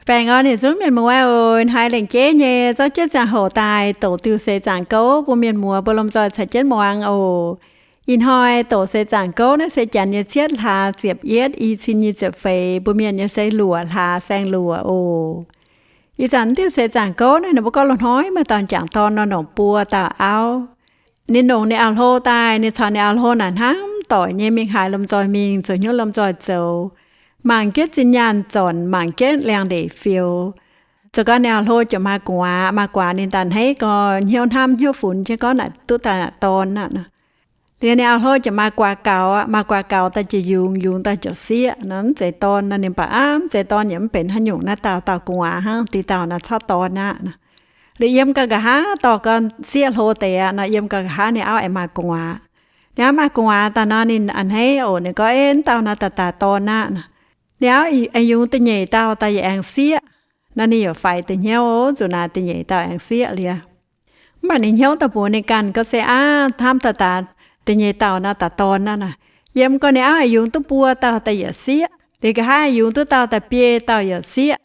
Baengh orn yietc zungv mienh muoz oc. Ih hnoi lengc jeiv nyei zorqv jienv ziangh hoc daaih doqc diuh seix zaangc gouv bun mienh muoz mbuo lomh nzoih caux jienv muangx oc. Ih hnoi doqc seix zaangc gouv naaiv se janx nyei cietv hlaax ziepc yietv, i cin nyic ziepc feix, mbuo mienh nyei se luoqc hlaax saeng-luoqc oc. Ih zanc diuh seix zaangc gouv naaiv ninh mbuo gorngv loz-hnoi maaih dauh m'jangc dorn nor, longc buo dauh auv. Ninh longc ninh auv-hlo daaih, ninh caux ninh auv-hlo naaic hnamv doic nyei mingh haaix lomh nzoih mingh, zoux hnyouv lomh nzoih zoux, mangc jienv zinh nyaanh zornc, mangc jienv liangx-ndeic fioux. Zoux gau ninh auv-hlo ziouc maaih gu'nguaaz. Maaih gu'nguaaz ninh daaih a'hneiv gau, hnyouv hnamv hnyouv funx jienv gorngv naaic duqv daaih naaic dorn aqv nor. Liuz ninh auv-hlo ziouc maaih guaax gaux aqv. Maaih guaax gaux daaih ziouc yungz, yungz daaih ziouc sieqv nor, mv zeiz dorn nor. Ninh baac aav, mv zeiz dorn yaac mv benx haaix nyungc, naaiv dauh dauh gu'nguaaz hnangv, deix dauh naaiv corc dorn aqv nor. Liuz yiem gau nqa'haav dorh gau sieqv hlo deix aqv nor, yiem gau nqa'haav ninh auv aengx maaih gu'nguaaz. Ninh auv maaih gu'nguaaz daaih nor, ninh a'hneiv oc, ninh gorngv, Ei, mv dauh naaiv daaih daaih dorn aqv nor. Ninh auv aengx yungz da'nyeic dauh daaih yaac aengx sieqv nor, ninh yaac faix deix hnyouv oc, zuqc naaic da'nyeic dauh aengx sieqv liuz. Mv baac ninh hnyouv daaih mbuox ninh ganh gorngv se aav, hnamv daaih daaih da'nyeic dauh naaiv daaih dorn aqv nor. Yiem gau ninh auv aengx yungz duqv buo dauh daaih yaac sieqv, liuz nqa'haav yungz duqv dauh daaih biei dauh yaac sieqv.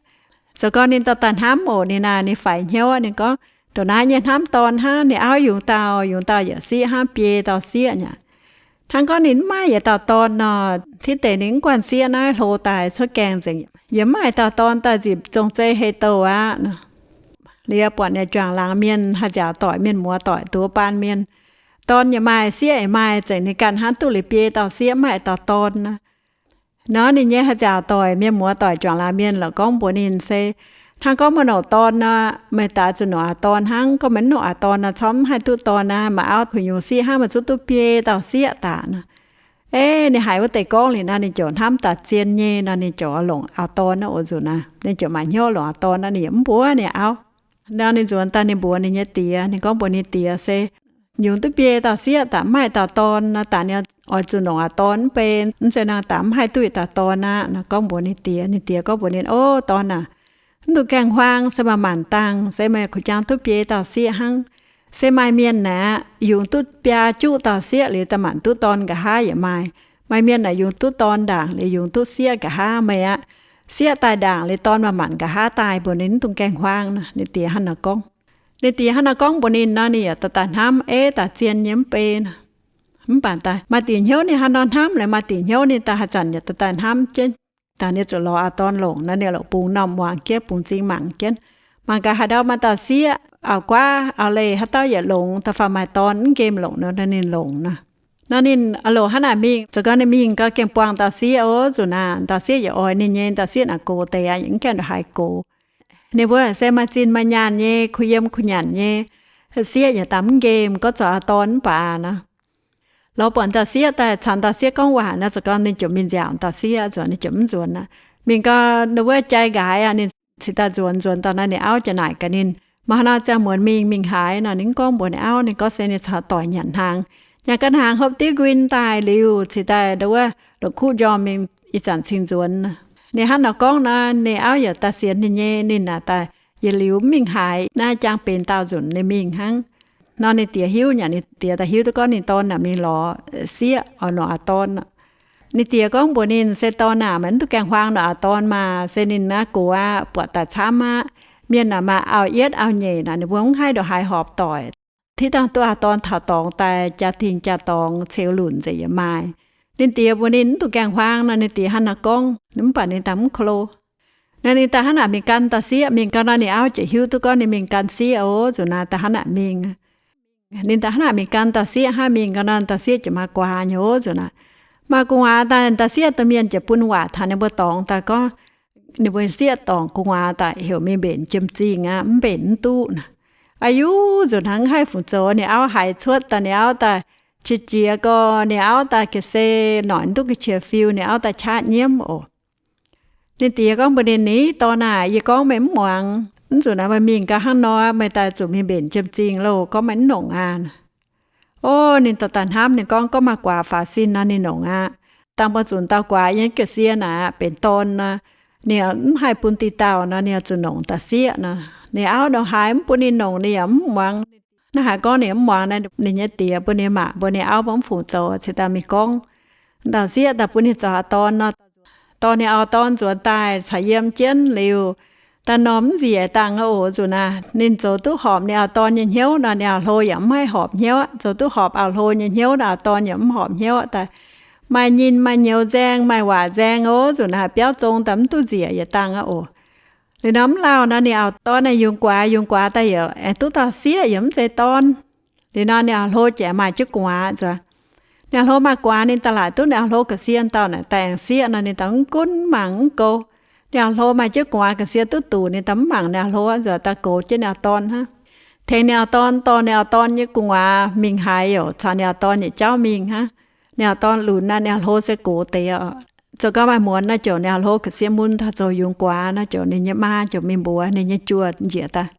Zoux gau ninh daaih daaih hnamv oc, ninh naaic ninh faix hnyouv, ninh gorngv, Ndongc naaiv nyei hnamv dorn hnangv. Ninh auv yungz dauh, yungz dauh yaac sieqv hnangv, biei dauh sieqv nyei. Hnangv gorngv ninh mv maaih yietc dauh dorn nor, tiv deix ninh mv guanh sieqv naaiv hlo daaih cuotv gaengh nzengc, yaac mv maaih dauh dorn daaih nzipc zong-zei hei douh aqv nor. Liuz buatc ninh juangc laangz mienh, haih nziaauc doic, mienh muoz doic, duqv baan mienh, dorn yaac maaih, sieqv yaac maaih, zengc ninh ganh hnangv duqv liuz biei dauh sieqv, mv maaih dauh dorn nor. Nor ninh nyei haih nziaauc doic, mienh muoz doic, juangc laangz mienh lorqc gorngv mbuox ninh se, Hnangv gorngv meih longc dorn nor, meih daaih zuqc longc aax dorn hnangv. Gorngv meih mv longc aax dorn nor, corc mv haih duqv dorn aqv. Meih auv kuh yungz sieqv hnangv, meih zungv duqv biei dauh sieqv daaih nor. Ei, ninh haiz wuov deix gorngv liuz nor, ninh ziouc hnamv daaih zien nyei nor, ninh ziouc longc aax dorn naaiv oc, nzuqc naaic, ninh ziouc maaih hnyouv longc aax dorn nor, ninh yaac mv mbuox ninh auv. Nor ninh nzuonx daaih ninh mbuox ninh nyei diex, ninh gorngv mbuox ninh diex se, Yungz duqv biei dauh sieqv daaih mv maaih dauh dorn nor, daaih ninh oix zuqc longc aax dorn mv bei, mv zeiz nor daaih mv haih duqv dauh dorn aqv nor, gorngv mbuox ninh diex. Ninh diex gorngv mbuox ninh, Ov, dorn aac, mv dungx gaengh huaang, se maaih maanc dangh se meih kuh jangx duqv biei dauh sieqv hnangv. Se maaih mienh naaic, yungz duqv biaa juqv dauh sieqv liuz, daaih maanc duqv dorn nqa'haav yaac maaih. Maaih mienh naaic yungz duqv dorn ndaangc liuz, yungz duqv sieqv nqa'haav. Meih aqv, sieqv daaih ndaangc liuz, dorn maaih maanc nqa'haav daaih, mbuox ninh mv dungx gaengh huaang nor. Ninh diex hnangv naaiv gorngv. Ninh diex hnangv naaiv gorngv mbuox ninh nor, ninh yaac daaih daaih hnamv, Ei, daaih zien nyei mv bei nor. Mv baac daaih maaih diuc hnyouv ninh hnangv nor hnamv, laaix maaih diuc hnyouv ninh daaih haaix zanc yaac daaih daaih hnamv jienv. Daaih ninh zuqc lorz aax dorn longc nor, ninh lorqc bungx normh muangx jienv, bungx zing mangc jienv, mangc gaax haaix ndau maaih dauh sieqv, auv-guaav auv-leih haaix dauh yietc longx, da'faanh maaih dorn mv nqemh longc nor, ninh longc nor. Nor ninh a'loc hnangv naaic mingh, zoux gau ninh mingh gau gengh buangh dauh sieqv oc, nzuqc naaic dauh sieqv yaac oix ninh nyei, dauh sieqv naaic gox deix aqv, yaac mv gaengh ndongc haaix gox. Ninh mbuo se maaih zinh maaih nyaanh nyei, kuh yiem kuh nyanc nyei. Sieqv yaac daaih mv nqemh, gorngv zoux aax dorn mv baac nor. Lorz buatc dauh sieqv daaih caux dauh sieqv gorngv waac nor, zoux gau ninh ziouc mingh nziaauc dauh sieqv, nzuonx ninh ziouc mv nzuonx aqv. Mingh gau ninh wuov jai nqaaix aqv, ninh cingx daaih nzuonx. Nzuonx daaih nor ninh auv ziouc naaic gaax ninh, Maaih haaix nor ziangh muonz mingh, mingh haaix nor? Ninh mv gorngv mbuox ninh auv, ninh gorngv se ninh caux doic nyanc hnaangx. Nyanc gau hnaangx hopv diuv nquin daaih liuz, cingx daaih ndo wuov longc kuv njormh mingh ih zanc cingx nzuonx. Ninh hnangv nor gorngv nor, ninh auv yaac daaih sienx ninh nyei. Ninh naaic daaih yietc liuz mv mingh haaix, naaiv jangx benx daauh nzunc ninh mingh hnangv. Nor ninh diex hiuv, nyanc ninh diex daaih hiuv duqv gorngv ninh dorn naaic mingh lorz sieqv oix longc aax dorn. Ninh diex gorngv mbuox ninh se, Dorn aac, meih mv dungx gaengh huaang longc aax dorn maah! Se ninh naaiv gox aqv, buatc daaih camv aqv. Mienh naaic maaih auv-yietv auv-nyeic naaic, ninh mbuo mv haih ndongc haaix horpc doic. Tiv dangh duqv aax dorn taux dorngx daaih, jaa-dingh jaa-dorngx ceux lunc nzengc yaac maaih. Ninh diex mbuox ninh mv dungx gaengh huaang nor, ninh diex hnangv naaiv gorngv, mv baac ninh daaih mv ko lo. Naaiv ninh daaih hnangv naaic mingh gan dauh sieqv. Mingh gau nor, ninh auv ziouc hiuv duqv gorngv ninh mingh gan sieqv oc, nzuqc naaic daaih hnangv naaic mingh. Ninh daaih hnangv naaic mingh gan dauh sieqv hnangv, mingh gau nor, dauh sieqv ziouc maaih gu'nguaaz nyei oc, nzuqc naaic. Maaih gu'nguaaz daaih, dauh sieqv domh mienh ziouc bun waac taux ninh mbuo dorngx daaih gorngv, ninh mbuo sieqv dorngc gu'nguaaz daaih heuc mingh mbenc jiem-zingh aqv, mv mbenc mv duqv naaic. Aa yu, nzuqc naaic mv haih fungc zoux. Ninh auv haiz cuotv daaih, ninh auv daaih qiex jiez gau, ninh auv daaih ga'sie noic mv duqv ga'qiex fiu, ninh auv daaih qaqv nyiemv oc. Ninh diex gorngv mbuox ninh, Ni, dorn aac, yie gorngv meih mv muangx. Mv nzunc naaiv meih mingh gau hnangv nor, meih daaih zuqc mingh mbenc jiem-zingh loh, gorngv meih mv nongc aqv. O, ninh daaih daaih hnamv, ninh gorngv, Gorngv maaih guaax faaux sin nor ninh nongc aqv. Dangh buo nzunc dauh guaax yiem ga'sie naaic benx dorn nor, ninh mv haih bun diqc dauh nor, ninh zuqc nongc dauh sieqv nor. Ninh auv ndongc haaix mv bun ninh nongc, ninh yaac mv muangx. Hnangv haaix gorngv ninh mv muangx nor, ninh nyei diex mbuox ninh maa, mbuox ninh auv mbuo mv fungc zoux, cingx daaih mingh gorngv. Dauh sieqv daaih bun ninh zoux aax dorn nor, dorh ninh auv dorn nzuonx daaih caux yiem jienv liuz, daaih norm mv nziec dangh aqv oc. Zuqc naaic ninh zoux duqv horpc ninh auv-dorn nyei hnyouv nor, ninh auv-hlo yaac mv haih horpc hnyouv aqv. Zoux duqv horpc auv-hlo nyei hnyouv nor, auv-dorn yaac mv horpc hnyouv aqv. Daaih maaih nyinh maaih nyouz nzaeng, maaih waac nzaeng oc. Zuqc naaic biauv zong daaih mv duqv nziec yietc dangh aqv oc. Liuz nor mv lauh nor, ninh auv-dorn naaic yungz guaax yungz guaax daaih yaac aengx duqv dauh sieqv, yaac mv zeiz dorn. Liuz nor ninh auv-hlo jiex maaih jienv gu'nguaaz nzuonx. Ninh auv-hlo maaih gu'nguaaz, ninh daaih laaic duqv ninh auv-hlo ga'sie dauh naaic daaih aengx sieqv nor, ninh daaih mv gunv mangc mv goux. Ninh auv-hlo maaih jienv gu'nguaaz ga'sie duqv duqc, ninh daaih mv mangc ninh auv-hlo nzuonx, daaih goux jienv ninh auv-dorn hnangv. Tengx ninh auv-dorn dorh ninh auv-dorn nyei gu'nguaaz mingh haaix, yaac caux ninh auv-dorn yietc jauv mingh hnangv. Ninh auv-dorn lunx naaic, ninh auv-hlo se gox deix oc. Zoux gau maaih muonz naaiv ziouc ninh auv-hlo ga'sie mun daaih zoux yungz guaax naaiv ziouc ninh nyei maa ziouc mingh mbuox ninh nyei juoh njiec daaih.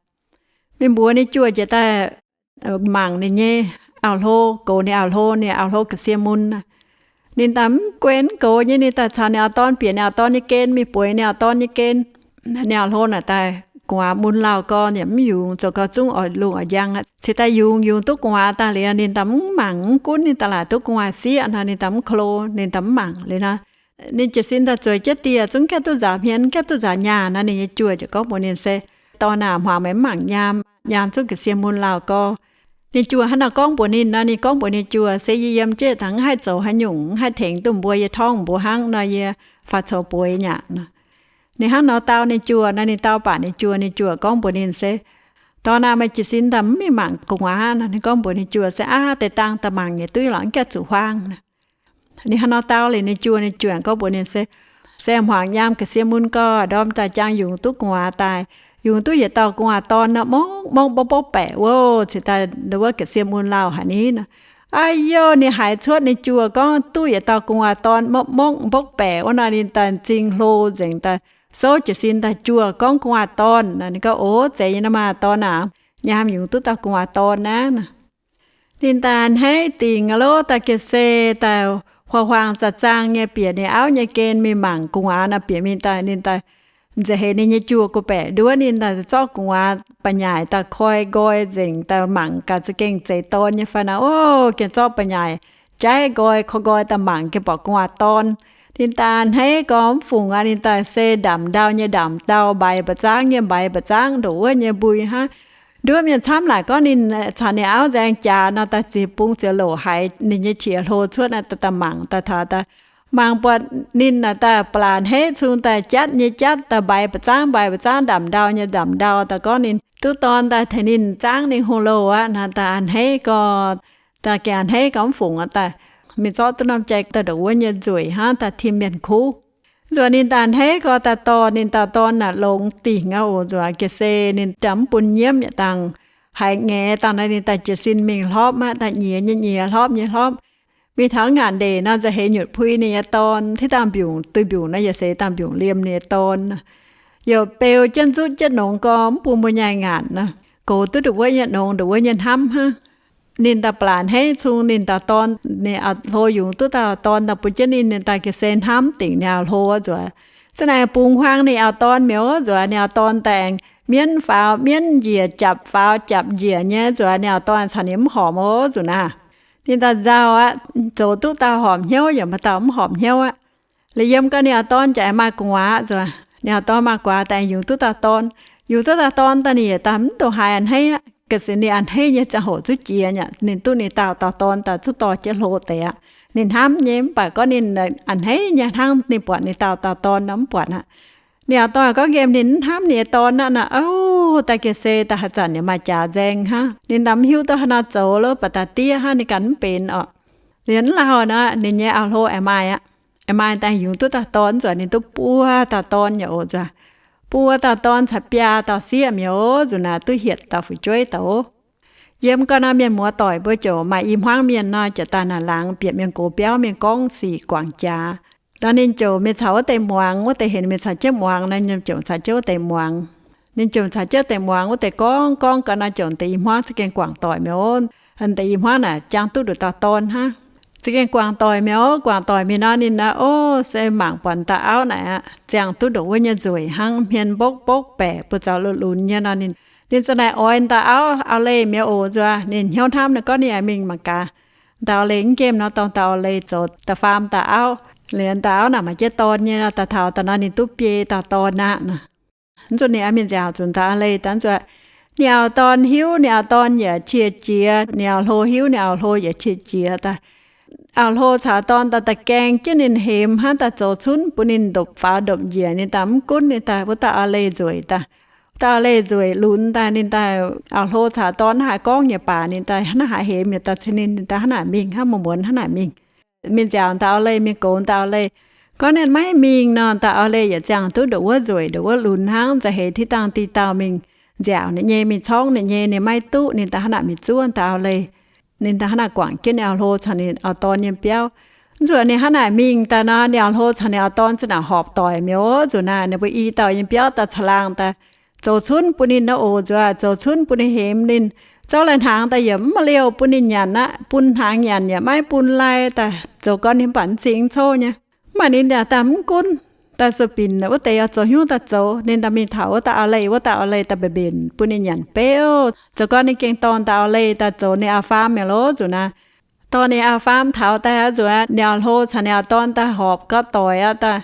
Mingh mbuox ninh juoh njiec daaih, mangc ninh nyei auv-hlo, goux ninh auv-hlo, ninh auv-hlo ga'sie mun. Ninh daaih mv guenx goux nyei, ninh daaih caux ninh auv-dorn bieqc ninh auv-dorn nyei gen, mingh bueix ninh auv-dorn nyei gen. Ninh auv-hlo naaic daaih gu'nguaaz mun lauh gorx yaac mv yungz, zoux gau zungv oix lungh oix njang aqv. Cingx daaih yungz, yungz duqv gu'nguaaz daaih liuz, ninh daaih mv mangc mv gunv, ninh daaih laaic duqv gu'nguaaz sieqv nor, ninh daaih mv klo, ninh daaih mv mangc liuz nor, ninh jiez sin daaih zueiz jienv dieh, zungv gaengh duqv nzaaux hmien, gaengh duqv nzaaux nyaah nor, ninh nyei juoh ziouc gorngv mbuox ninh se, Dorn aac, hmuangx meih mv mangc nyaam, nyaam zungv ga'sie mun lauh gorx. Ninh juoh hnangv naaiv gorngv mbuox ninh nor, ninh gorngv mbuox ninh juoh se, Yie yiem jienv dangh mv haih zoux haaix nyungc, mv haih tengx duqv mbuo, yie torngv mbuo hnangv nor, yie faaux coux bueix nyaqc. Ninh hnangv nor dau ninh juoh nor, ninh dau baac ninh juoh, ninh juoh gorngv mbuox ninh se, Dorn aac, meih jiez sin daaih mv mingh mangc gu'nguaaz nor. Ninh gorngv mbuox ninh juoh se, Aav, deix dangh daaih mangc nyei duqv lorqc, mv gaengh zuqc huaang. Ninh hnangv nor dau liuz, ninh juoh, ninh juoh gorngv mbuox ninh se, Se hmuangx nyaam ga'sie mun gorx, ndorm daaih jangx yungz duqv gu'nguaaz daaih. Yungz duqv yietc dauh gu'nguaaz dorn nor, mongv mongv mbopv mbopv baeqc wuov, cingx daaih wuov ga'sie mun lauh haic ni nor. Aa yo, ninh haiz cuotv ninh juoh gorngv duqv yietc dauh gu'nguaaz dorn mongv mongv mbopv baeqc wuov nor, ninh daaih m'zing hlo nzengc daaih souv jiez sin daaih juoh gorngv gu'nguaaz dorn. Ninh gorngv, Ov, zeiz nyei nor maah, dorn aac, nyaam yungz duqv dauh gu'nguaaz dorn naaiv. Ninh daaih a'hneiv dingc aqv lov, daaih ga'sie daaih huaang-huaang zaang-zaang nyei bieqc ninh auv nyei gen mingh mangc gu'nguaaz nor, bieqc mingh daaih ninh daaih nza'heix ninh nyei juoh gu'baeqc nduov ninh daaih zorqv gu'nguaaz ba'nyaaic daaih koi nqoi nzengc daaih mangc gaax za'gengh zeiz dorn nyei fai nor. Ov, gengh zorqv ba'nyaaic jaiv nqoi koi nqoi daaih mangc gengh buatc gu'nguaaz dorn. Ninh daaih a'hneiv gorx mv fungc aqv, ninh daaih se ndamc ndau nyei ndamc ndau, mbaix mba'zangv nyei mbaix mba'zangv, ndoqc wuov nyei mbui hnangv. Nduov mienh camv laaic gorngv ninh caux ninh auv nzaeng jaax nor, daaih ziux bung ziux louc haiz ninh nyei qiex hlo cuotv naaiv daaih mangc daaih taux daaih mangc buatc ninh naaic daaih ba'laqc a'hneiv cung daaih jatv nyei jatv daaih mbaix mba'zangv mbaix mba'zangv ndamc ndau nyei ndamc ndau daaih gorngv ninh duqv dorn daaih tengx ninh zaangv ninh hungh louh aqv nor, daaih a'hneiv gorx, daaih gengh a'hneiv gorx mv fungc aqv, daaih mingh zorqv duqv norm jai daaih ndoqc wuov nyei nzueic hnangv daaih tim mienh kuv. Nzuonx ninh daaih a'hneiv gorx daaih dorh ninh dauh dorn naaic longx dingc aqv oc. Nzuonx ga'sie ninh daaih mv bun nyiemv yietc dangh, haiz ngaeqv dangh nor ninh daaih jiez sin mingh hlopv aqv, daaih nyiex nyei nyiex, hlopv nyei hlopv. Mingh taux ngaanc ndeic nor, nza'heix nyutc pui ninh nyei dorn, tiv dangh mbiungc, duih mbiungc nor yaac seix dangh mbiungc liemh ninh nyei dorn. Youc beu jienv nzutv jienv nongx gorx mv bun mbuo nyei ngaanc nor, goux duqv ndoqc wuov nyei nongx, ndoqc wuov nyei hnamv hnangv. Ninh daaih ba'laqc a'hneiv cung ninh dauh dorn, ninh auv-hlo yungz duqv dauh dorn daaih bun jienv ninh, ninh daaih ga'sie hnamv dingc ninh auv-hlo nzuonx. Za'naaic bungx huaang ninh auv-dorn mi'aqv nzuonx, ninh auv-dorn daaih aengx mienv faaux mienv njiec, japc faaux japc njiec nyei nzuonx, ninh auv-dorn caux ninh mv horpc oc nzuqc naaic. Ninh daaih nzauh aqv, zoux duqv dauh horpc hnyouv yaac maaih dauh mv horpc hnyouv aqv. Liuz yiem gau ninh auv-dorn jaax maaih gu'nguaaz nzuonx, ninh auv-dorn maaih gu'nguaaz daaih yungz duqv dauh dorn. Yungz duqv dauh dorn daaih ninh yietc daaih mv dongh haiz a'hneiv aqv. Ga'sie ninh a'hneiv nyei ziangh hoc zuqc jiex nyei, ninh duqv ninh dauh dauh dorn daaih zuqc dorh jienv hlo deix aqv. Ninh hnamv nyei mv baac gorngv ninh a'hneiv nyei hnangv ninh buatc ninh dauh dauh dorn nor mv buatc aqv. Ninh auv-dorn gorngv nqemh ninh mv hnamv ninh nyei dorn aqv nor, ov, daaih ga'sie daaih haaix zanc yaac maaih jaax nzaeng hnangv. Ninh daaih mv hiuv duqv haaix nor zoux lov, baac daaih diev hnangv ninh ganh mv benx orqc. Liuz mv lauh nor, ninh nyei auv-hlo aengx maaih aqv. Aengx maaih daaih yungz duqv dauh dorn nzuonx, ninh duqv buo dauh dorn yaac oc nzuonx. Buo dauh dorn caux biaa dauh sieqv mi'aqv oc nzuqc naaic, duqv hietc dauh fu'jueiv daaih oc. Yiem gau nor mienh muoz doic mbuo ziouc maaih i hmuangv mienh nor, ziouc daaih naaic laangz bieqc mienh gox biauv mingh gorngv sic guangc jaax. Nor ninh ziouc mingh caux wuov deix muangx, wuov deix heuc ninh mingh caux jienv muangx nor, ninh ziouc caux jienv wuov deix muangx. Ninh ziouc caux jienv wuov deix muangx, wuov deix gorngv gorngv gau nor, ziouc deix i hmuangv za'gengh guangc doic mi'aqv oc. Deix i hmuangv naaic jangx duqv nduqc dauh dorn hnangv. Za'gengh guangc doic mi'aqv oc. Guangc doic mingh nor ninh naaic, ov, se mangc buatc dauh auv naaic aqv, ziangh duqv ndoqc wuov nyei nzueic hnangv, hmien mbopv mbopv baeqc, buoz-zaux lunx lunx nyei nor, ninh, ninh za'naaic oix dauh auv auv-leih mi'aqv oc nzuonx. Ninh hnyouv hnamv nor gorngv ninh aengx mingh mangc gaax, dauh auv-leih mv nqemh nor dorh dauh auv-leih zoux da'faam dauh auv. Liuz dauh auv naaic maaih jienv dorn nyei nor, daaih taux daaih nor ninh duqv biei dauh dorn aqv nor. Mv zuqc ninh mingh nziaauc zuqc dauh a'leih daaih. Mv zuqc ninh auv-dorn hiuv, ninh auv-dorn yaac qiex jiez, ninh auv-hlo hiuv, ninh auv-hlo yaac qiex jiez daaih. Auv-hlo caux dorn daaih da'gaeng jienv ninh hemx hnangv, daaih zoux cunv bun ninh ndopv faaux ndopv njiec, ninh daaih mv gunv, ninh daaih wuov dauh a'leih nzueic daaih. Dauh a'leih nzueic lunx daaih, ninh daaih auv-hlo caux dorn haaix gorngv nyei baac ninh daaih hnangv haaix hemx yaac daaih cin ninh, ninh daaih hnangv naaic mingh, hnangv muonz-muonz hnangv naaic mingh. Mingh nziaauc dauh a'leih, mingh goux dauh a'leih. Gorngv ninh maiv mingh nor, dauh a'leih yaac ziangh duqv ndongc wuov nzueic, ndongc wuov lunx hnangv, za'heix tiv dangh diqc dauh mingh nziaauc ninh nyei, mingh corngv ninh nyei, ninh maiv duqv, ninh daaih hnangv naaic mingh zuov dauh a'leih. Ninh daaih hnangv naaic guangc jienv ninh auv-hlo caux ninh auv-dorn nyei biauv. Mv zuqc ninh hnangv naaic mingh daaih nor, ninh auv-hlo caux ninh auv-dorn za'naaic horpc doic mi'aqv. Zuqc naaic ninh mbuo i dauh nyei biauv daaih caangh laangh daaih zoux cunv bun ninh naaiv oc, nzuqc zoux cunv bun ninh hemx ninh. Zouv lai hnaangx daaih yaac mv maaih liouh bun ninh nyanc aqv, bun hnaangx nyanc yaac maiv bun lai daaih, zoux gau ninh mv baac mv cing mv cov nyei. Mv baac ninh yaac daaih mv gunv, daaih sueih binc wuov deix yaac zoux hnyouv daaih zoux. Ninh daaih mingh taux wuov dauh a'leih, wuov dauh a'leih daaih mbenc mbenc bun ninh nyanc beuv. Zoux gau ninh gengh dorh dauh a'leih daaih zoux ninh auv-faam mi'aqv loh. Zuqc naaic dorh ninh auv-faam taux daaih aqv, nzuqc ninh auv-hlo caux ninh auv-dorn daaih horpc gau doic aqv daaih.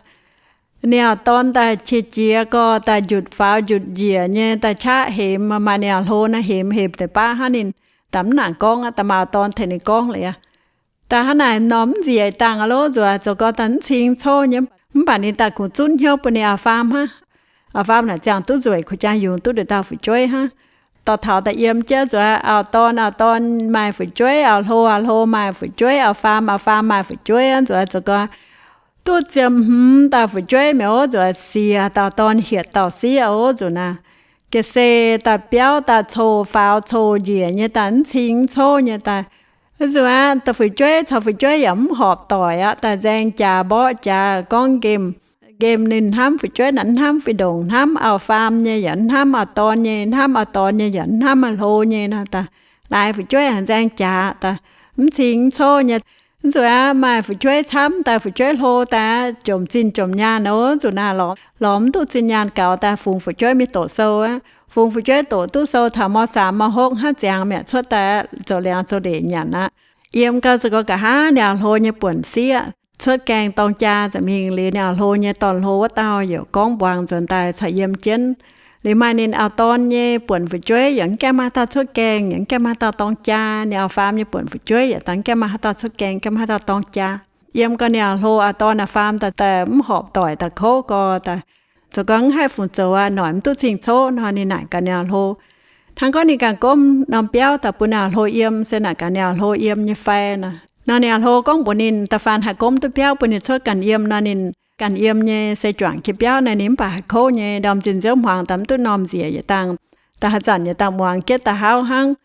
Ninh auv-dorn daaih qiex jiez gau daaih, njutc faaux njutc njiec nyei daaih qaqv hemx, maaih ninh auv-hlo naaiv hemx hemx deix baav hnangv, ninh daaih mv nangc gorngv aqv, daaih maaih auv-dorn tengx ninh gorngv liuz aqv. Daaih hnangv naaic norm mv nziex dangh aqv loh, nzuqc zoux gau daaih mv cing mv cov nyei. Mv baac ninh daaih kungx zunv hnyouv bun ninh auv-faam hnangv. Auv-faam naaic ziangh duqv nzueic, kuh jangx yungz duqv nduqc dauh fu'jueiv hnangv. Dorh taux daaih yiem jienv nzuqc auv-dorn, auv-dorn maaih fu'jueiv, auv-hlo, auv-hlo maaih fu'jueiv, auv-faam, auv-faam maaih fu'jueiv, nzuqc zoux gau duqv ziepc hmz dauh fu'jueiv mi'aqv oc. Nzuqc siex dauh dorn hietc dauh sieqv oc. Nzuqc naaic ga'sie daaih biauv daaih coux faaux coux njiec nyei daaih mv cing mv cov nyei daaih. Nzuqc aqv, daaih fu'jueiv caux fu'jueiv yaac mv horpc doic aqv, daaih nzaeng jaax mborqv jaax gorngv nqemh, nqemh ninh hnamv fu'jueiv naaic, hnamv fih ndongc, hnamv auv-faam nyei yaac hnamv auv-dorn nyei, hnamv auv-dorn nyei yaac hnamv auv-hlo nyei nor daaih. Laaix fu'jueiv aengx nzaeng jaax daaih mv cing mv cov nyei. Nzuqc aqv, maaih fu'jueiv camv daaih, fu'jueiv hlo daaih jomc zinh jomc nyaanh oc. Nzuqc naaic lorz mv duqv zinh nyaanh gaux daaih fungx fu'jueiv mingh doqc sou aqv. Fungx fu'jueiv doqc duqv sou taux ม.สาม ม.หก hnangv ziangx mi'aqv cuotv daaih zoux liangx zoux ndeic nyanc aqv. Yiem gau zoux gau nqa'haav ninh auv-hlo nyei buonc sieqv cuotv gaengh dorng jaa nza'hmingh liuz, ninh auv-hlo nyei dorn-hlo wuov dauh yaac gorngv mbuangz nzuonx daaih caux yiem jienv. Liuz maaih ninh auv-dorn nyei buonc fu'jueiv yaac mv gaengh maaih haaix dauh cuotv gaengh, yaac mv gaengh maaih haaix dauh dorng jaa. Ninh auv-faam nyei buonc fu'jueiv yaac daaih mv gaengh maaih haaix dauh cuotv gaengh, gaengh maaih haaix dauh dorng jaa. Yiem gau ninh auv-hlo, auv-dorn, auv-faam daaih, daaih mv horpc doic daaih kouv gau daaih, zoux gau mv haih fungc zoux aqv, noic mv duqv cing-coqv nor, ninh naaic gaax ninh auv-hlo. Hnangv gorngv ninh ganh gomv norm biauv daaih bun ninh auv-hlo yiem, se naaic gaax ninh auv-hlo yiem nyei fai nor. Nor ninh auv-hlo gorngv mbuox ninh, da'faanh haih gomv duqv biauv bun ninh cuotv ganh yiem nor, ninh ganh yiem nyei, se juangc jiex biauv naaic ninh mv baac haih kouv nyei, ndorm zinh nziouv hmuangx daaih mv duqv normh nzieqc yietc dangh, daaih haaix zanc yietc dangh muangx jienv daaih hauv hnangv,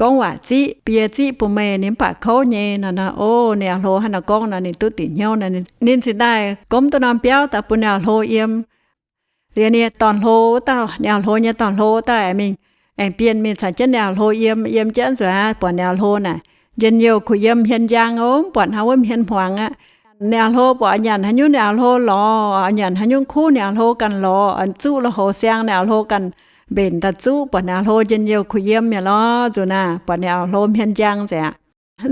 gorngv waac ziqv, bie ziqv bun meih ninh mv baac kouv nyei nor. Nor, o, ninh auv-hlo hnangv nor gorngv nor, ninh duqv dingc hnyouv nor, ninh cingx daaih gomv duqv norm biauv daaih bun ninh auv-hlo yiem. Liuz ninh dorn-hlo wuov dauh, ninh auv-hlo nyei dorn-hlo wuov dauh aengx mingh, aengx bienh mingh caux jienv ninh auv-hlo yiem. Yiem jienv nzuqc aqv, buatc ninh auv-hlo naaic njien-youh kuh yiem hmien njang oc, mv buatc hnangv wuov hmien hmuangx aqv. Ninh auv-hlo buatc nyanc haaix nyungc ninh auv-hlo lorz, nyanc haaix nyungc kuv ninh auv-hlo ganh lorz, zuqv lui-houx siang ninh auv-hlo ganh mbenc daaih zuqv, buatc ninh auv-hlo njien-youh kuh yiem mi'aqv lorz. Nzuqc naaic buatc ninh auv-hlo hmien njang nzengc aqv.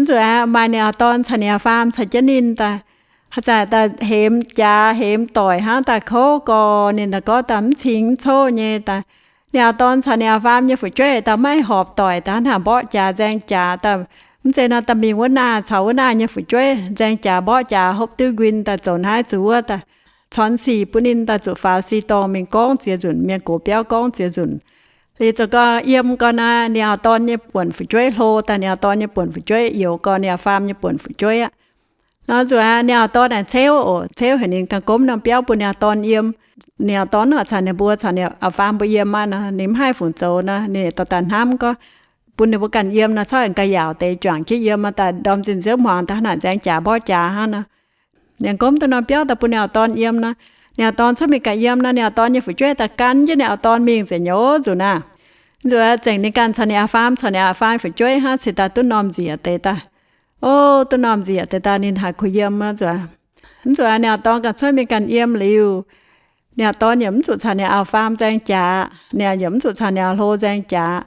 Nzuqc aqv, maaih ninh auv-dorn caux ninh auv-faam caux jienv ninh daaih, haaix zanc daaih hemx jaax hemx doic hnangv, daaih kouv gau, ninh daaih gorngv daaih mv cing mv coqv nyei daaih. Ninh auv-dorn caux ninh auv-faam nyei fu'jueiv daaih maiv horpc doic daaih, hnangv mborqv jaax nzaeng jaax daaih. Mv zeiz nor, daaih mingh wuov naah caux wuov naah nyei fu'jueiv nzaeng jaax mborqv jaax, hopv diuv nquin daaih, zoux naaiv zoux wuov daaih, corn sic bun ninh daaih, zuqc faaux si dorngh mingh gorngv ziex nzunc, mienh gox biauv gorngv ziex nzunc. Liuz zoux gau yiem gau naaic, ninh auv-dorn nyei buonc fu'jueiv hlo daaih, ninh auv-dorn nyei buonc fu'jueiv youx gau ninh auv-faam nyei buonc fu'jueiv aqv. Nor nzuqc aqv, ninh auv-dorn naaic ceuv oc, ceuv heuc ninh ganh gomv norm biauv bun ninh auv-dorn yiem. Ninh auv-dorn nor caux ninh mbuo, caux ninh auv-faam mbuo yiem aqv nor, ninh mv haih fungc zoux nor, ninh dorh daaih hnamv gorngv, bun ninh mbuo ganh yiem nor, corc aengx ga'yaauc deix juangc jienv yiem aqv, daaih ndorm zinh nziouv hmuangx daaih hnangv naaic nzaeng jaax mborqv jaax hnangv nor. Ninh gomv duqv norm biauv daaih bun ninh auv-dorn yiem nor, ninh auv-dorn cuotv mingh ganh yiem nor, ninh auv-dorn nyei fu'jueiv daaih gan jienv ninh auv-dorn mingh nzengc nyei oc. Nzuqc naaic, nzuqc zengc ninh ganh caux ninh auv-faam caux ninh auv-faam fu'jueiv hnangv, cingx daaih duqv normh nziec deix daaih. O, duqv normh nziec deix daaih ninh haiz kuh yiem aqv. Nzuqc, nzuqc ninh auv-dorn ganh cuotv mingh ganh yiem liuz, ninh auv-dorn yaac mv zuqc caux ninh auv-faam nzaeng jaax, ninh yaac mv zuqc caux ninh auv-hlo nzaeng jaax.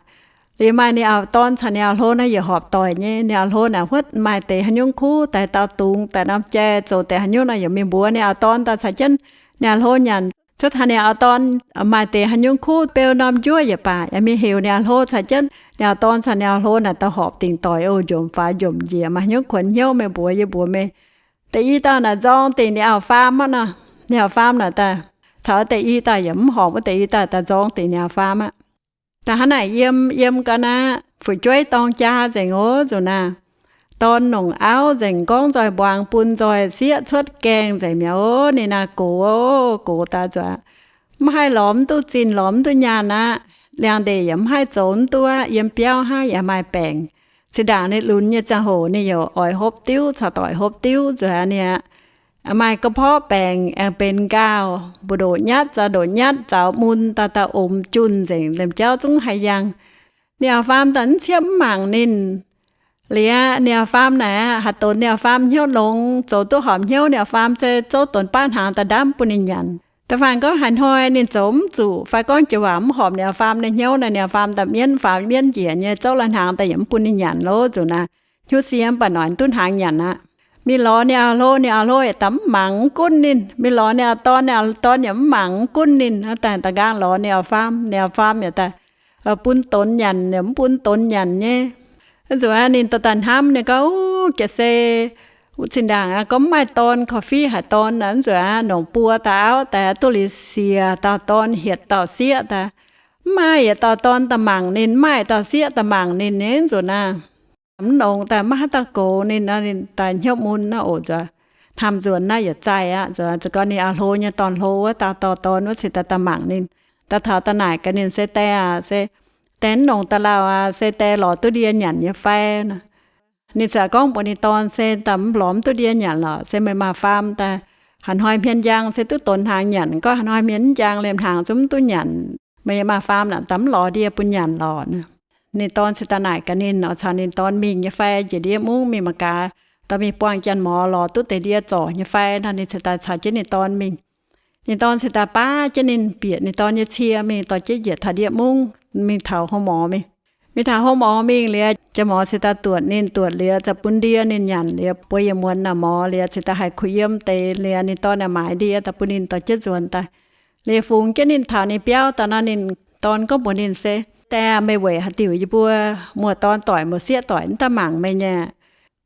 Liuz maaih ninh auv-dorn caux ninh auv-hlo naaiv yaac horpc doic nyei. Ninh auv-hlo naaic huotv maaih deix haaix nyungc kuv, daaih dau dungz, daaih norm jai zoux deix haaix nyungc nor, yaac mingh mbuox ninh auv-dorn daaih caux jienv ninh auv-hlo nyanc. Cuotv taux ninh auv-dorn maaih deix haaix nyungc kuv beu norm njuov yaac baac, yaac mingh heuc ninh auv-hlo caux jienv. Ninh auv-dorn caux ninh auv-hlo naaic daaih horpc dingc doic oc, njomc faaux njomc njiec, maaih haaix nyungc kuonx hnyouv meih mbuox yie mbuox meih. Da'yietv dauh naaic nzorng dingc ninh auv-faam aqv nor. Ninh auv-faam naaic daaih caux da'yietv dauh yaac mv horpc, wuov da'yietv dauh daaih nzorng dingc ninh auv-faam aqv. Daaih hnangv naaic yiem yiem ga'naaiv fu'jueiv dorng jaa nzengc oc nzunc naaic. Dorn longc auv nzengc, gorngv nzoih mbuangz bun nzoih, sieqv cuotv gaengh nzengc mi'aqv oc. Ninh naaic gox oc, gox daaih nzuonx, mv haih lorz mv duqv zinh, lorz mv duqv nyaanh aqv. Liangx-ndeic yaac mv haih zoux mv duqv aqv. Yiem biauv hnangv yaac maaih baengc. Zinh ndaangc ninh lunx nyei ziangh hoc ninh yaac oix hopv diuv caux doic hopv diuv nzuonx aqv. Maaih ga'porqv baengc aengx benx nqaauh, mbu'ndoqc nyatv zaux ndoqc nyatv zaux mun daaih, daaih omx junh nzengc, liemh jauv zungv haih yangh. Ninh auv-faam daaih mv ciepv mv mangc ninh. Liuz ninh auv-faam naaic haih donx ninh auv-faam hnyouv longx, zoux duqv horpc hnyouv, ninh auv-faam se zouv donx baav hnaangx daaih ndamv bun ninh nyanc. Da'faanh gorngv haaix hnoi ninh zoux mv zuqc fai gorngv jiex waac mv horpc ninh auv-faam nyei hnyouv naaic, ninh auv-faam daaih mienv faaux mienv njiec nyei, zouv lai hnaangx daaih yaac mv bun ninh nyanc loh nzunc naaic. Hnyouv sie mv baac noic duqv hnaangx nyanc aqv. Mingh lorz ninh auv-hlo, ninh auv-hlo yaac daaih mv mangc mv gunv ninh. Mingh lorz ninh auv-dorn, ninh auv-dorn yaac mv mangc mv gunv ninh. Daaih da'nqaang lorz ninh auv-faam, ninh auv-faam yaac daaih bun donx nyanc, mv bun donx nyanc nyei. Nzuonx ninh daaih daaih hnamv, ninh gorngv, Uv, jiex se zinh ndaangc aqv, gorngv mv maaih dorn, korv-fiqv haic dorn, nzuonx aqv, nongc buo dauh auv daaih duqv liuz siec dauh dorn hietc dauh sieqv daaih. Mv maaih yietc dauh dorn daaih mangc ninh, mv maaih dauh sieqv daaih mangc ninh nyei nzuonx aqv. Mv nongx daaih maiv haaix dauh goux ninh, ninh daaih hnyouv mun naaiv oc nzuonx. Hnamv nzuonx naaiv yietc zaih aqv nzuonx, za'gengh ninh auv-hlo nyei dorn-hlo wuov dauh dorn wuov cingx daaih daaih mangc ninh. Daaih taux daaih naaic gaax ninh, Se daeh aac, se daeh mv nongx daaih lauh aac, se daeh lorz duqv ndie nyanc nyei fai? Ninh ziouc gorngv mbuox ninh dorn, Se daaih mv lorz mv duqv ndie nyanc lorqc. Se meih maaih faam daaih, haaix hnoi hmien njang se duqv donx hnaangx nyanc. Gorngv haaix hnoi hmien mv njang, liemh hnaangx zungv mv duqv nyanc. Meih maaih faam naaic daaih mv lorz ndie bun nyanc lorqc. Ninh dorn cingx daaih naaic gaax ninh oc, caux ninh dorn mingh nyei fai, njiec ndiev mungv mingh mangc gaax, dorh mingh buangh janx-mor lorz duqv deix ndie zorc nyei fai nor. Ninh cingx daaih caux jienv ninh dorn mingh. Ninh dorn cingx daaih baav jienv ninh, bieqc ninh dorn nyei cie mingh, dorh jienv njiec taux ndiev mungv mingh taux หมอ mingh. Mingh taux หมอ mingh liuz, janx-mor cingx daaih duotc ninh, duotc liuz ziouc bun ndie ninh nyanc liuz, bueix yietc muonz naaic หมอ liuz cingx daaih haiz kuh yiem deix liuz, ninh dorn naaic maaiz ndie daaih bun ninh dorh jienv nzuonx daaih. Liuz fungx jienv ninh taux ninh biauv daaih nor, ninh dorn gorngv mbuox ninh, Se daeh, meih weic haaix diuc yie mbuo muoz-dorn doic muoz-sieqv doic mv daaih mangc meih nyei?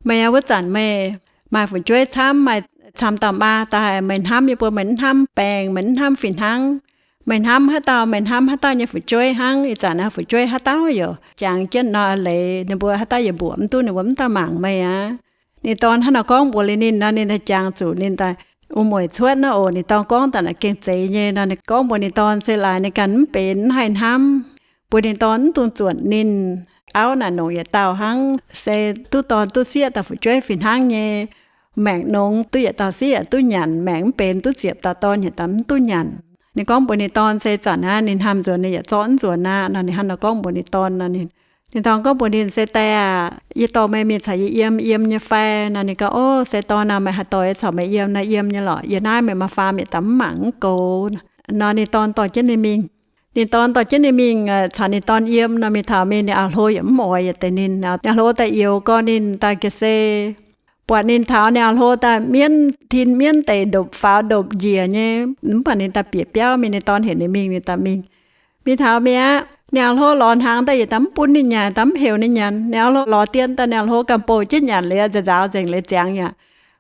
Meih wuov zanc meih maaih fu'jueiv camv, maaih camv dauh maa daaih, meih hnamv yie mbuo, meih mv hnamv baengh, meih mv hnamv fih hnangv. Meih hnamv haaix dauh, meih hnamv haaix dauh nyei fu'jueiv hnangv. Ih zanc naaiv fu'jueiv haaix dauh yaac jangx jienv nor leiz, ninh mbuo haaix dauh yaac mbuoqc mv duqv, ninh mbuo mv daaih mangc meih aqv. Ninh dorn hnangv naaiv gorngv mbuox liuz ninh nor, ninh daaih jangx zuqc ninh daaih wuom-mueic cuotv naaiv oc. Ninh dorn gorngv daaih naaic gengh zeiz nyei nor, ninh gorngv mbuox ninh dorn se laaix ninh ganh mv benx, mv haih hnamv, mbuox ninh dorn mv dungx zuotc ninh. Auv naaic nongc yietc dauh hnangv, se duqv dorn duqv sieqv daaih fu'jueiv fih hnangv nyei. Maengc nongx duqv yietc dauh sieqv yaac duqv nyanc, maengc mv benx duqv ziepc dauh dorn yaac daaih mv duqv nyanc. Ninh gorngv mbuox ninh dorn se zanc naaiv ninh hnamv nzuonx ninh yaac zorqv mv nzuonx aqv nor. Ninh hnangv naaiv gorngv mbuox ninh dorn nor, ninh dorn gorngv mbuox ninh, Se daeh aah, yie dorh meih mingh caux yie yiem, yiem nyei fai? Nor ninh gorngv, Ov, se dorn aah, meih haih dorh yie caux meih yiem nor, yiem nyei lorqc. Yie naaiv meih maaih faam yietc daaih mv mangc mv gox. Nor ninh dorn dorh jienv ninh mingh. Ninh dorn dorh jienv ninh mingh caux ninh dorn yiem nor, mingh taux mingh ninh auv-hlo yaac mv oix yietc deix ninh. Ninh auv-hlo daaih youx gorx ninh daaih ga'sie, buatc ninh taux ninh auv-hlo daaih mienv tin mienv deic, ndopv faaux ndopv njiec nyei. Mv baac ninh daaih bieqc biauv mingh, ninh dorn heuc ninh mingh, ninh daaih mingh. Mingh taux mi'aqv, ninh auv-hlo lorz hnaangx daaih yietc daaih mv bun ninh nyanc, daaih mv heuc ninh nyanc. Ninh auv-hlo lorz dien daaih, ninh auv-hlo ganh bouh jienv nyanc liuz, nzaaux nzaaux nzengc liuz ziangx yaac.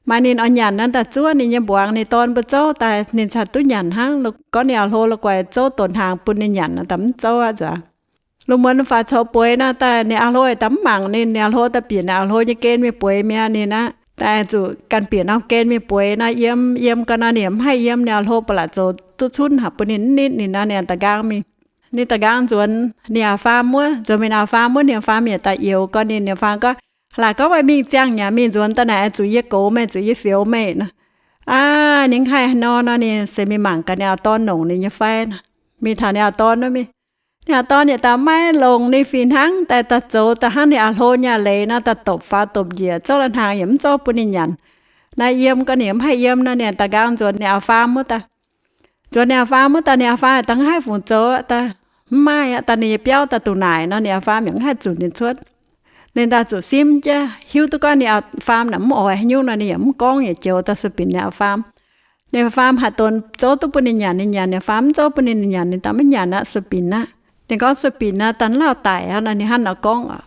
Maaih ninh oix nyanc naaiv daaih zuov ninh nyei mbuangz, ninh dorn mbuo zouv daaih ninh cingx duqv nyanc hnangv. Gorngv ninh auv-hlo la'guaih zouv donx hnaangx bun ninh nyanc daaih mv zouv aqv nzuonx. Lungh muonz faaux coux bueix nor daaih, ninh auv-hlo daaih mv mangc ninh. Ninh auv-hlo daaih bieqc ninh auv-hlo nyei gen mingh bueix mi'aqv. Ninh aqv daaih zuqc ganh bieqc norm gen mingh bueix nor, yiem yiem ga'naaiv ninh mv haih yiem. Ninh auv-hlo ba'laqc zoux duqv cunv haic bun ninh mv nitv ninh nor, ninh da'nqaang mingh. Ninh da'nqaang nzuonx ninh auv-faam wuov, nzuonx mingh ninh auv-faam wuov. Ninh auv-faam yaac daaih youx gorx ninh. Ninh auv-faam gorngv, Laaix gorngv meih mingh ziangh yaac mingh nzuonx daaih naaic, zuqc yie goux meih, zuqc yie fioux meih nor. Aav, ninh mv haih haaix nor nor, ninh se mingh mangc gaax ninh auv-dorn longc ninh nyei fai nor. Mingh taux ninh auv-dorn wuov mingh, ninh auv-dorn yaac daaih maiv longc ninh fih hnangv, daaih daaih zoux daaih hnangv ninh auv-hlo nyei leiz nor, daaih dopv faaux dopv njiec, zouv lai hnaangx yaac mv zouv bun ninh nyanc. Naaiv yiem gorx ninh mv haih yiem nor, ninh da'nqaang nzuonx ninh auv-faam wuov daaih. Nzuonx ninh auv-faam wuov daaih, ninh auv-faam daaih mv haih fungc zoux daaih, mv maaih aqv. Daaih ninh nyei biauv daaih dungx naaic nor, ninh auv-faam yaac mv haih zunc ninh cuotv. Ninh daaih zuqc simv jienv hiuv duqv gorngv ninh auv-faam naaic mv oix haaix nyungc nor, ninh yaac mv gorngv, yaac joux daaih sueih binc ninh auv-faam. Ninh faam haaix donx zouv duqv bun ninh nyanc, ninh nyanc. Ninh faam mv zouv bun ninh nyanc, ninh daaih maiv nyanc aqv, sueih binc aqv. Ninh gorngv sueih binc aqv, daaih lauh daic aqv nor, ninh hnangv nor gorngv oc.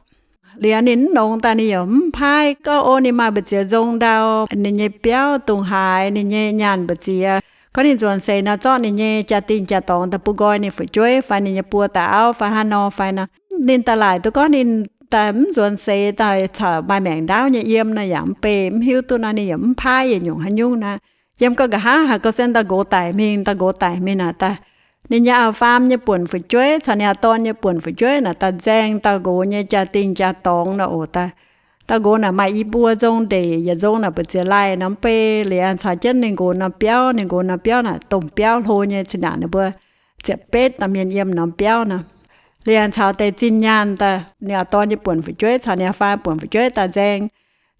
Liuz ninh mv longx daaih ninh yaac mv paaiv, gorngv o ninh maaih mbu'ziex nzong ndau, ninh nyei biauv dungz haaix, ninh nyei nyaanh mbu'ziex. Gorngv ninh nzuonx seix nor zorqv ninh nyei jaa-dingh jaa-dorngx daaih bun nqoi ninh fu'jueiv fai ninh nyei buo dauh auv fai hnangv nor fai nor. Ninh daaih laaic duqv gorngv ninh daaih mv nzuonx seix daaih caux maaih maengc ndaauv nyei yiem nor yaac mv bei, mv hiuv duqv nor ninh yaac mv paaiv yietc nyungc haaix nyungc naaic. Yiem gau nqa'haav haiz gau se dauh nqox daic mingh, dauh nqox daic mingh naaic daaih, ninh nyei auv-faam nyei buonc fu'jueiv caux ninh auv-dorn nyei buonc fu'jueiv naaic daaih nzaeng dauh nqox nyei jaa-dingh jaa-dorngx nor oc daaih. Dauh nqox naaic maaih i buo nzong ndeic, yietc nzong naaic mbu'ziex laih norm bei, liuz caux jienv ninh nqox norm biauv. Ninh nqox norm biauv naaic domh biauv hlo nyei, zinh ndaangc ninh mbuo ziepc betv dauh mienh yiem norm biauv nor. Liuz caux deix zinh nyaanh daaih, ninh auv-dorn nyei buonc fu'jueiv caux ninh auv-faam buonc fu'jueiv daaih nzaeng.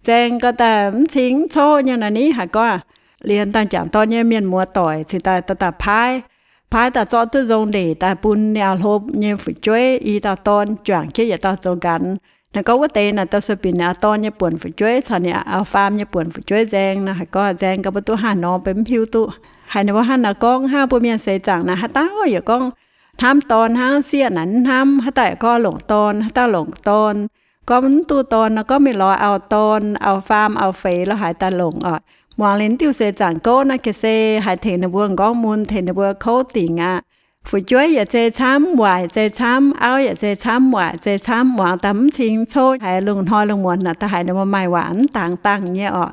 Nzaeng gau daaih mv cing mv coqv nyei nor ni haiz gorngv, liuz dauh jangc dorn nyei mienh muoz doic cingx daaih daaih paaiv, paaiv daaih zorqv duqv nzong ndeic daaih bun ninh auv-hlo nyei fu'jueiv i dauh dorn juangc jienv yietc dauh zoux nqanx. Naaic gorngv wuov deix naaic dauh sueih binc ninh auv-dorn nyei buonc fu'jueiv caux ninh auv-faam nyei buonc fu'jueiv nzaeng nor, haiz gorngv nzaeng gau mbuo duqv hnangv nor, mbuo mv hiuv duqv. Haiz ninh mbuo hnangv nor gorngv hnangv, mbuo mienh seix zaangc naaic haaix dauh yaac gorngv hnamv dorn hnangv, sieqv naaic mv hnamv. Haaix dauh yaac gorngv longc dorn, haaix dauh longc dorn. Gorngv mv duqv dorn nor gorngv mingh lorz auv-dorn, auv-faam, auv-feix lorz haaix daaih longc oc. Muangx liuz diuh seix zaangc gouv naaiv ga'sie haiz tengx ninh mbuo m'nqorngv mun, tengx ninh mbuo kouv dingc aqv. Fu'jueiv yaac zei camv, waaic zei camv, auv yaac zei camv, waaic zei camv, muangx daaih mv cing mv coqv. Haiz lungh hnoi lungh muonz naaic daaih haiz ninh mbuo maaih waac mv dangx dangh nyei oc.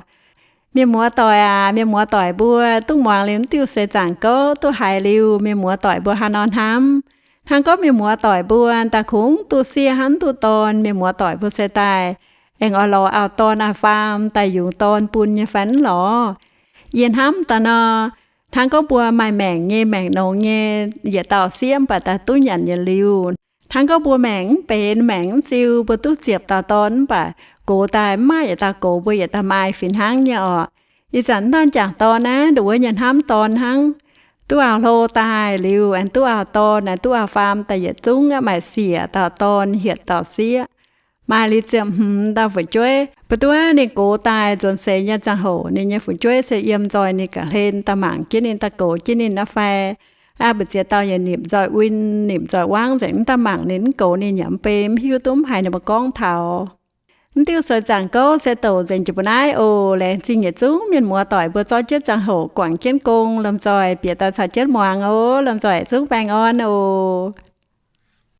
Mienh muoz doic aac, mienh muoz doic mbuo duqv muangx liuz mv diuh seix zaangc gouv duqv haiz liuz, mienh muoz doic mbuo hnangv nor hnamv. Hnangv gorngv mienh muoz doic mbuo daaih kungx duqv sieqv hnangv duqv dorn, mienh muoz doic mbuo se daaih aengx oix lorz auv-dorn auv-faam daaih yungz dorn bun nyei fai mv lorz? Yie hnamv daaih nor, hnangv gorngv mbuo maaih maengc nyei, maengc nongx nyei, yietc dauh sieqv mv baac daaih duqv nyanc yietc liuz. Hnangv gorngv mbuo maengc mv benx, maengc mv ziu, mbuo duqv ziepc dauh dorn mv baac gox daaih mv maaih yietc dauh gox, mbuo yietc dauh maaih fih hnangv nyei oc. Ih zanc dauh jangc dorn naaiv nduqc wuov nyei hnamv dorn hnangv. Duqv auv-hlo daaih liuz aengx duqv auv-dorn, aengx duqv auv-faam daaih yietc zungv aqv, maaih siec dauh dorn, hietc dauh sieqv. Maaih liuz ziepc hmz dauh fu'jueiv. Mbuo duqv ninh gox daaih nzuonx seix nyei ziangh hoc, ninh nyei fu'jueiv se yiem nzoih ninh ga'hlen daaih mangc jienv ninh, daaih goux jienv ninh aqv fai? Aa, mbu'ziex dauh yaac nimc nzoih win, nimc nzoih wangv nzengc, mv daaih mangc ninh, mv goux ninh yaac mv bei, mv hiuv duqv, mv haiz ninh mbuo gorngv taux. Mv diuh seix zaangc gouv se douc nzengc jiex mbuo naaiv oc. Laengz zingh yietc zungv mienh muoz doic mbuo zorqv jienv ziangh hoc guangc jienv gong, lomh nzoih bieqc daaih caux jienv muangx oc. Lomh nzoih zungv baengh orn oc.